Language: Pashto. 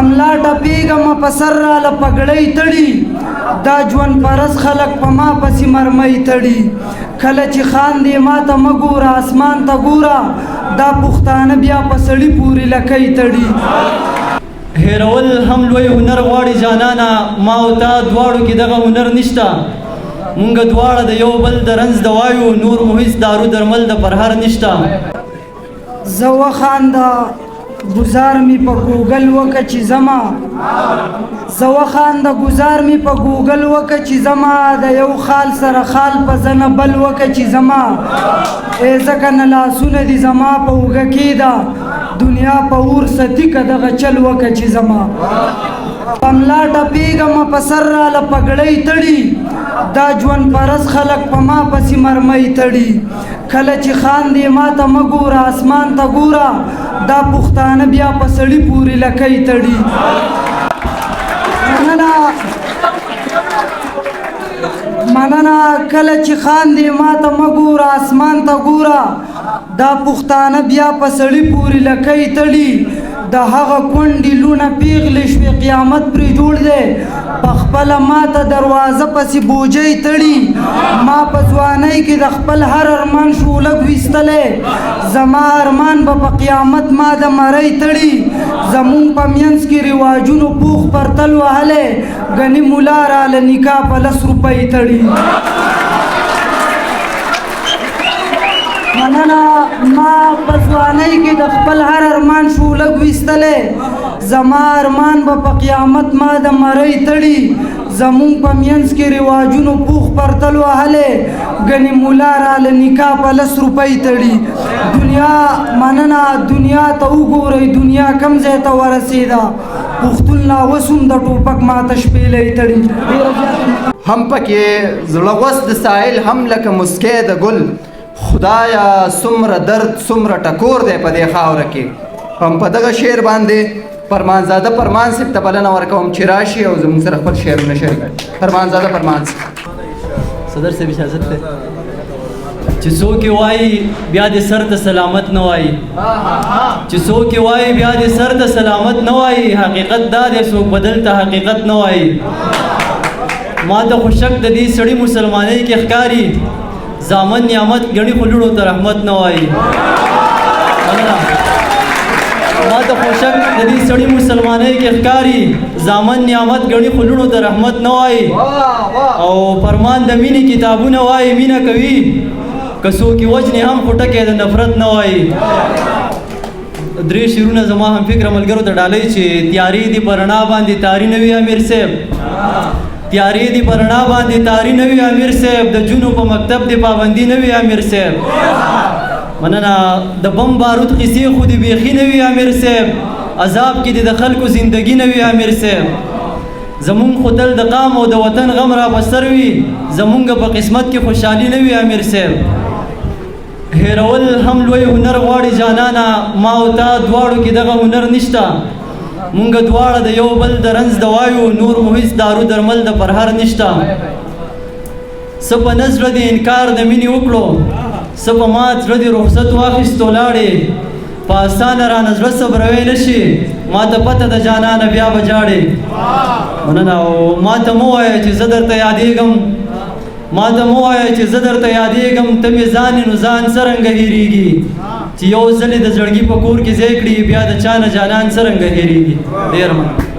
په ملا ټپېږمه په سر راله پګړۍ تړي، دا ژوند پرست خلک په ما پسې مرمۍ تړي. کله چې خاندې ما ته مه ګوره، اسمان ته ګوره، دا پښتانه بیا په سړي پورې لکۍ تړي. هېرول هم لوی هنر غواړي جانانه، ما او تا دواړو کې دغه هنر نشته. مونږ دواړه د یو بل د رنځ دوایو، نور مو هیڅ دارو درمل د پرهر نشته. زه وخانده ګزار مې په ګوګل وکه چې زما، زه وخانده ګزار مې په ګوګل وکه چې زما، د یو خال سره خال په زنه بل وکه چې زما. ای ځکه نه لاسونه دي زما په اوږه کې ده، دنیا په اور ستي که دغه چل وکه چې زما. په ملا ټپېږمه په سر راله پګړۍ تړي، دا ژوند پرست خلک په ما پسې مرمۍ تړي. کله چې خاندې ما ته مه ګوره، اسمان ته ګوره، دا پښتانه بیا په سړي پورې لکۍ تړي. مننه مننه. کله چې خاندې ما ته مه ګوره، اسمان ته ګوره، دا پښتانه بیا په سړي پورې لکۍ تړي. د هغه کونډې لوڼه پیغلې شوې، قیامت پرې جوړ دی، په خپله ماته دروازه پسې بوجۍ تړي. ما په ځوانۍ کې د خپل هر ارمان شولګ ویستلی، زما ارمان به په قیامت ما د مرۍ تړي. زمونږ په منځ کې رواجونو پوخ پرتل وهلی، ګنې ملا راله نکاح په 10 روپۍ تړي. مننه. ما په ځوانۍ کې د خپل هر ارمان شولګ ویستلی، زما ارمان به په قیامت ما د مرۍ تړي. زمونږ په منځ کې رواجونو پوخ پرتل وهلی، ګنې ملا راله نکاح په 10 روپۍ تړي. دنیا مننه. دنیا ته وګورئ، دنیا کم ځای ته ورسېده، پښتون لا اوس هم د ټوپک ماته شپېلۍ تړي. هم پکې زړه غوس د ساحل، هم لکه مسکی د ګل، خدایا څومره درد څومره ټکور دی په دې خاوره کې. هم په دغه شعر باندې فرمانزاده فرمان صاحب ته بلنه ورکوم چې راشي او زموږ سره خپل شعرونه شریک کړي. فرمانزاده فرمان صاحب. صدر صاحب اجازت دی چې څوک یې وایي بیا دې سر ته سلامت نه وایي، چې څوک یې وایي بیا دې سر ته سلامت نه وایي، حقیقت دا دی څوک بدل ته حقیقت نه وایي. ما ته خو شک د دې سړي مسلمانۍ کې ښکاري، زامن نعمت ګڼي خو لوڼو ته رحمت نه وایي. ما ته خو شک د دې سړي مسلمانۍ کې ښکاري، زامن نعمت ګڼي خو لوڼو ته رحمت نه وایي. او فرمان د مینې کتابونه وایي، مینه کوي که څوک یې وژني هم خو ټکی د نفرت نه وایي. درې شعرونه زما هم فکر ملګرو ته ډالۍ چې تیارې دي په رڼا باندې تاري نه وي امیر صاحب، تیارې دي په رڼا باندې تاري نه وي امیر صاحب، د جونو په مکتب دې پابندي نه وي امیر صاحب. مننه. د بم بارود قصې خو دې بیخي نه وي امیر صاحب، عذاب کې دې د خلکو زندگی نه وي امیر صاحب. زمونږ خو تل د قام او د وطن غم را په سر وي، زمونږ په قسمت کې خوشحالي نه وي امیر صاحب. هېرول هم لوی هنر غواړي جانانه، ما او تا دواړو کې دغه هنر نشته. مونږ دواړه د یو بل د رنځ دوایو، نور مو هیڅ دارو درمل د پرهر نشته. څه په نه زړه دې انکار د مینې وکړو، څه په مات زړه دې رخصت واخیستو لاړې، په اسانه رانه زړه صبروی نه شي، ما ته پته د جانانه بیا به ژاړې. مننه. او ما ته مه وایه چې زه درته یادېږم، ما ته مه وایه چې زه درته یادېږم، ته مې ځان یې نو ځان څرنګه هېرېږي، چې یو ځل یې د زړګي په کور کې ځای کړي، بیا د چا نه جانان څرنګه هېرېږي. ډېر مننه.